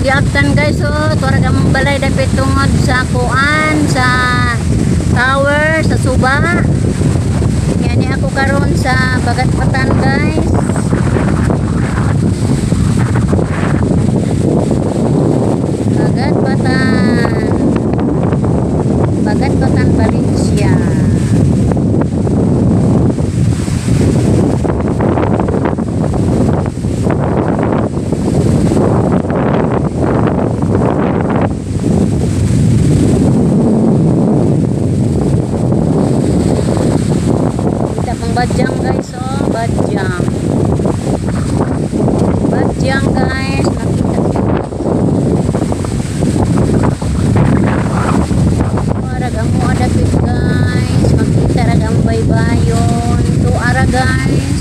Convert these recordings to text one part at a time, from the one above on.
Giabtan, guys, oh. Tuarag among balay dapit tungod sa kuan sa tower sa Suba. Yani ako karon sa Bagatpatan, guys. Bagatpatan. Bagatpatan, Valencia. Kita pang badyang, guys, oh, badyang. Badyang, guys, nakita. Arag ang mua dapit, guys. Makita rag ang baybayon. To ara, guys.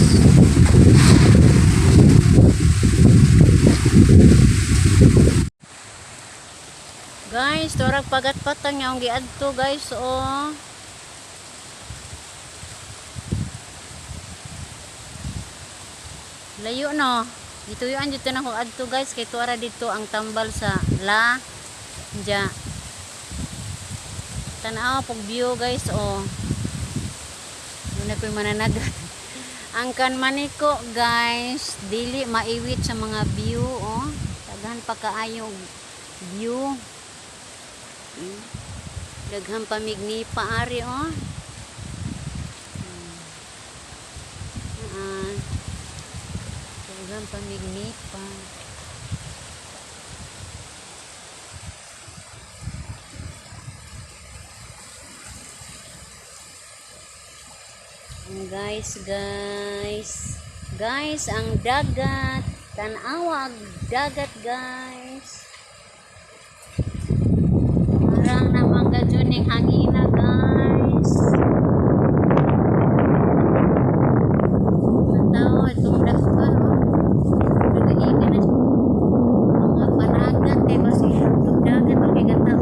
Guys, torag pagatpatan nga ang giadto, guys, oh. Layo no. Gituyuan dito na ko adto, guys, kay tuara dito ang tambal sa la. Diya. Tanaw pag view, guys, oh. Muna ko'y mananagat. Ang kan maniko, guys, dili maiwit sa mga view, oh. Daghan pa kaayo view. Daghan pa migni pa ari, oh. Ah. Daghan pa mignipa. Ang guys, guys. Guys, ang dagat. Tanawag dagat, guys. Parang namang gajuning hangina, guys. Ang tao, itong dagat, oh. Nagahiga na mga panagat, kay basi itong dagat, okay, gata.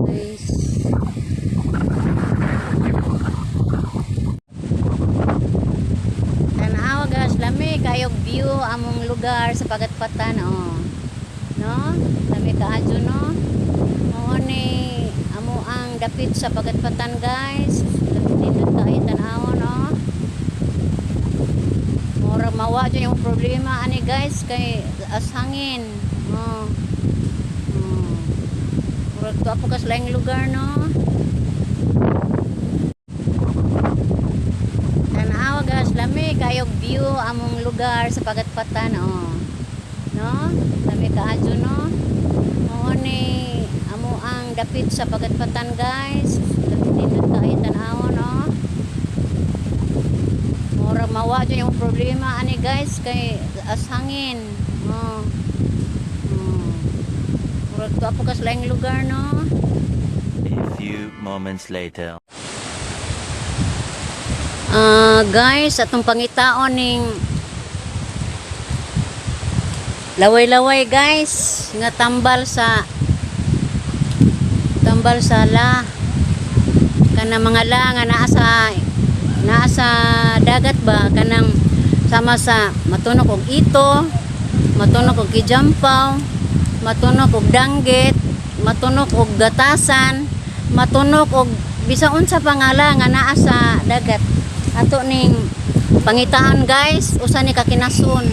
Guys. Tanawa, guys, lami kayog view among lugar sa Pagatpatan, oh. No? Lami kaadyo, no? Mao ni amo ang dapit sa Pagatpatan, guys. Lami nindot kaayo tan-awon, no? Mura mawa jud yung problema ani, guys, kay as hangin. Oh. Oh. Murag tuwa po kas laing lugar, no? Tanawa, guys, lami kayog view among lugar sa Pagatpatan, oh. No? Lami kaadyo, no? Mao ni amo ang dapit sa Pagatpatan, guys. Lami nindot kaayo tan-awon, no? Mura mawa jud yung problema ani, guys, kay as hangin. Oh. Oh. Murag tuwa po kas laing lugar, no? A few moments later. Ah, guys, atong pangitaon ning laway-laway, guys, nga tambal sa la kanang mga la nga naa sa dagat ba, kanang sama sa matunok og ito, matunok og kijampaw, matunok og danggit, matunok og gatasan, matunok og bisan unsa pa nga la nga naa sa dagat. Ato ning pangitaan, guys, usa ni ka kinasun.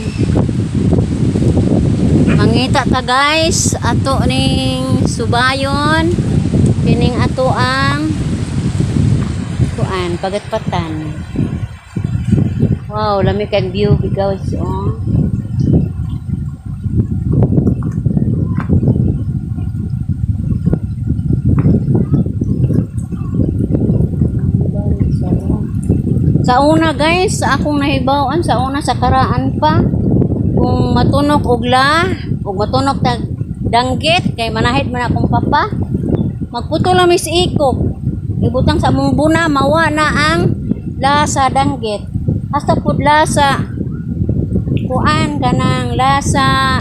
Mangita ta, guys, ato ning subayon kining ato ang kuan Pagatpatan. Wow, lami kay view, guys, oh. Sa una, guys, sa akong nahibaw-an, sa una sa karaan pa, kung matunok og la, ug matunok tag danggit, kay manahid man akong papa, magputo lang mis ikog. Ibutang sa among buna, mawa na ang la sa danggit. Hasta pud lasa kuan, kanang lasa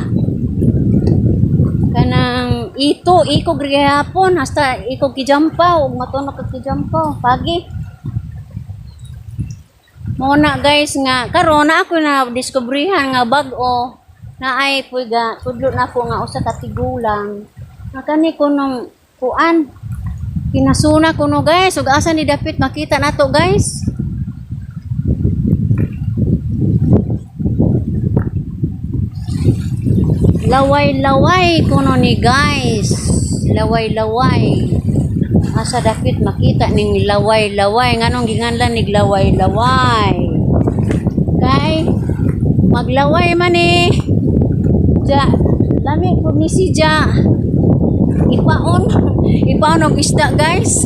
kanang ito ikog gihapon, hasta ikog kijampaw ug matunok kag kijampaw pagi. Mao na, guys, nga karon na ako na diskubrihan nga bag-o na ay puy ga tudlo na ako nga usa ka tigulang nga kani kunong kuan, kinasuna kuno, guys. Ug asa ni dapit makita nato, guys? Laway-laway kuno ni, guys, laway-laway. Asa dapit makita ning laway-laway? Nganong ginganlan nig laway-laway? Kay maglaway man eh. Ja, lami pud ni si Ja. Ipaon, ipaon og isda, guys.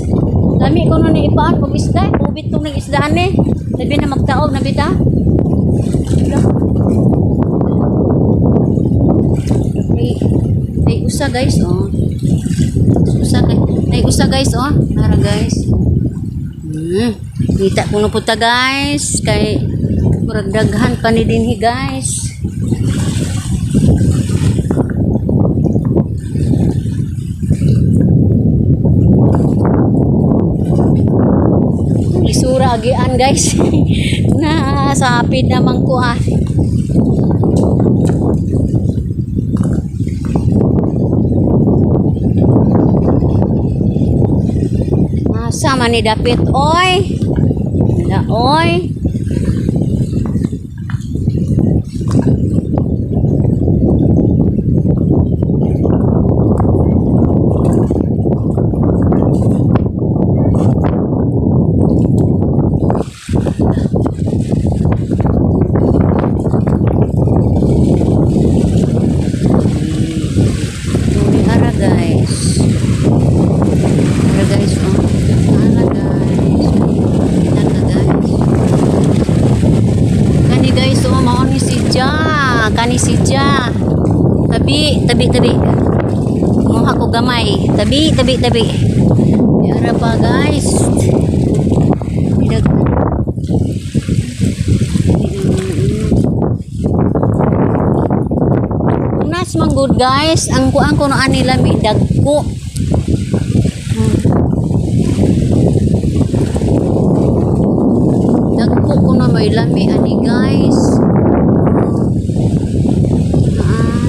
Lami kuno ni ipaon og isda. Ubit tong ng isda ani. Labi na magtaob na bita. Hala. May usa, guys, oh. Usa kay, may usa, guys, oh. Para, guys. Kita kuno po ta, guys, kay murag daghan pa ni dinhi, guys. Lisura agian, guys. Na sapid naman ko ah. Asa man ni dapit oy? Na oy. Tuli ara, guys. Ara, guys, oh. Ara, guys. Kita ka, guys. Kani, guys, oh, mao ni si Ja. Kani si Ja. Tabi, tabi, tabi. Muha ko gamay. Tabi, tabi, tabi. Di ara pa, guys. Idag. Unas man good, guys. Ang kuan ko no ani lami dagko. Dagko ko na may lami ani, guys. Ah.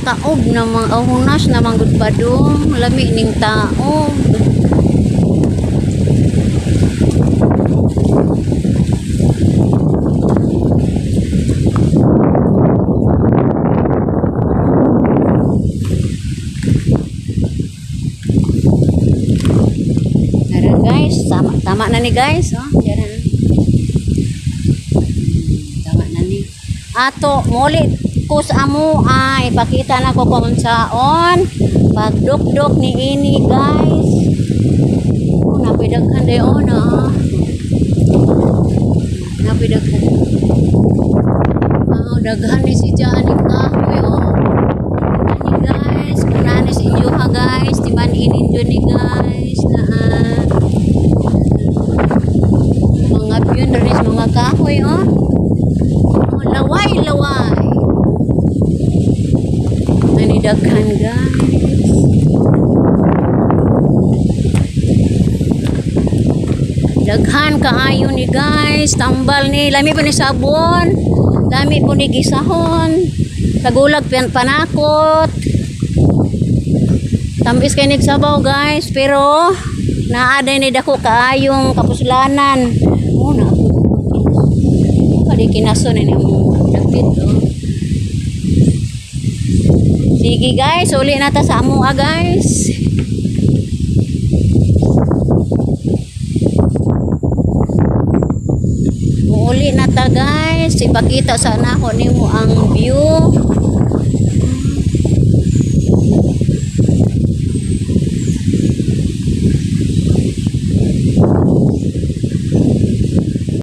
Taob namang, oh, hunas namang gud padung lami ning taob. Tara, guys, tama tama na ni, guys, oh. Tara. Tama na ni. Ato muli ko sa amo ay ipakita na ko kung unsaon pagdukdok ni ini, guys. Oh, napoy daghan day, oh na. Napoy daghan. Oh, daghan ni si Jan ni kahoy, oh. Ani, guys, kuna ni si Juha, guys, di man ininjo ni, guys, na ah. Mga yun rin sa mga kahoy, oh. Oh, laway, laway. Ani daghan, guys. Daghan kaayo ni, guys. Tambal ni. Lami po ni sabon. Lami po ni gisahon. Tagulag panakot. Tambis kay nagsabaw, guys, pero naa day ni dako kaayong kapuslanan. Oh, na ako. Kadi kinaso na ni mo dapit, oh. Sige, guys, uli na ta sa amoa, guys. Muuli na ta, guys. Ipakita sa nako nimo ang view.